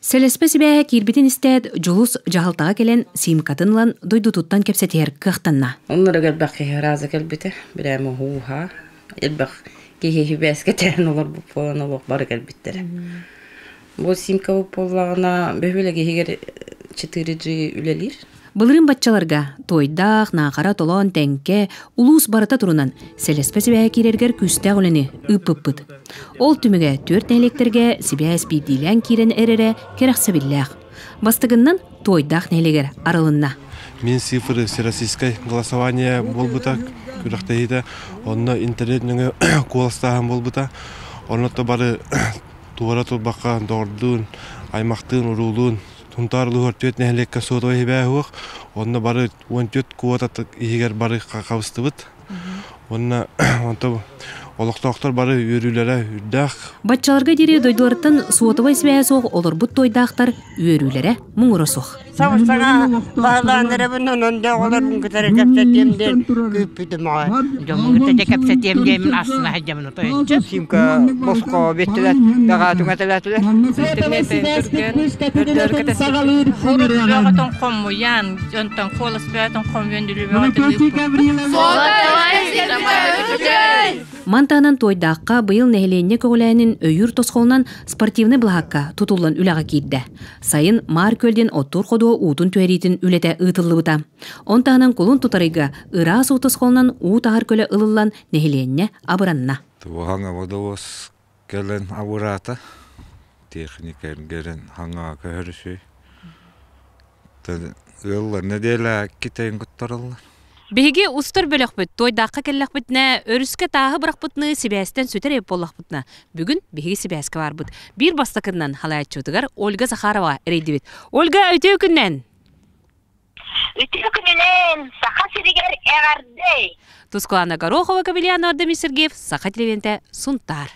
Сэлэспэ сибээһэ киирбитин истээт, Дьулус дьаһалтаҕа кэлэн симкатын ылан дойдутуттан кэпсэтиһэр кыахтанна. Оннура элбэх киһи ырааза кэлбитэ. Бирээмэ уһууһа, элбэх киһи сибээскэ тээн олорбут буолан олох бары кэлбиттэрэ. Бу симка буоллаҕына бөһүөлэк иһигэр 4G үлэлиир. Былырыын баччаларга Туойдаах, Наахара, Толоон, Тэҥкэ, улуус барыта турунан сэлэспэ сибээһэ киирэригэр күүстээх үлэни ыыппыппыт. Ол түмүгэ түөрт нэһилиэктэргэ сибээс биирдиилээн киирэн эрэрэ кэрэхсэбиллээх. Бастакыннан Туойдаах нэһилиэгэр арылынна. Мин цифры всероссийскай голосование буолбута күрэхтэһиитэ онно интернет нөҥүө куоластааһын буолбута онно бары туора турбакка доҕордуун аймахтыын уруулуун Сунтаар улууһугар түөрт нэһилиэккэ суотабай сибээһэ суох. Онно бары 14 квота иһигэр бары хабыстыбыт. Уонна онто олохтоохтор бары үөрүүлэрэ үрдээх. Баччаларга диэри дойдуларыттан суотабай сибээһэ суох олорбут туойдаахтар үөрүүлэрэ муҥура суох. Саҥа баһылаан эрэбин, онон да оҕолорбун кытары кэпсэтиэм диэн күүппүтүм аҕай. Дьоммун кытта кэпсэтиэм диэмин астына сылдьабын отойунчу. Симка босхо биттилэр, бэҕээтүҥ этэлээтилэр. Бөҕөтөн хомуйан, онтон куолас бөҕөтөн хомуйан Мантаанан Туойдаахха быйыл нэһилиэнньэ көҕүлээнин өйүүр тосхолунан спортивнай былаһаакка тутуллан үлэҕэ киирдэ. Сайын Маар Күөл диэн оттуур ходуо уутун түһэриитин үлэтэ ыытыллыбыта. Он таһынан кулун тутарыйга ыраас уу тосхолунан уу таһар көлө ылыллан нэһилиэнньэ абыранна. Туһаҥа водовоз кэлэн абыраата. Техника эргэрэн хаҥаа көһөрүсүй. Ыаллар нэдиэлэ китэйин куттараллар. Биһиги устар бөлөхпүт Туойдаахха кэллэхпитинэ, өрүскэ тааһы бырахпытыныы сибээстэн сүтэр эбит буоллахпытына, бүгүн биһиги сибээскэ барбыт. Биир бастакыннан халааччыбытыгар Ольга Захарова эрэйдибит. Ольга, үтүө күннэн! Үтүө күнүнэн! Саха сиригэр эҕэрдэ! Тускулана Горохова, Кабельяна Ардемис Сергеев, Саха телевидениетэ, Сунтаар.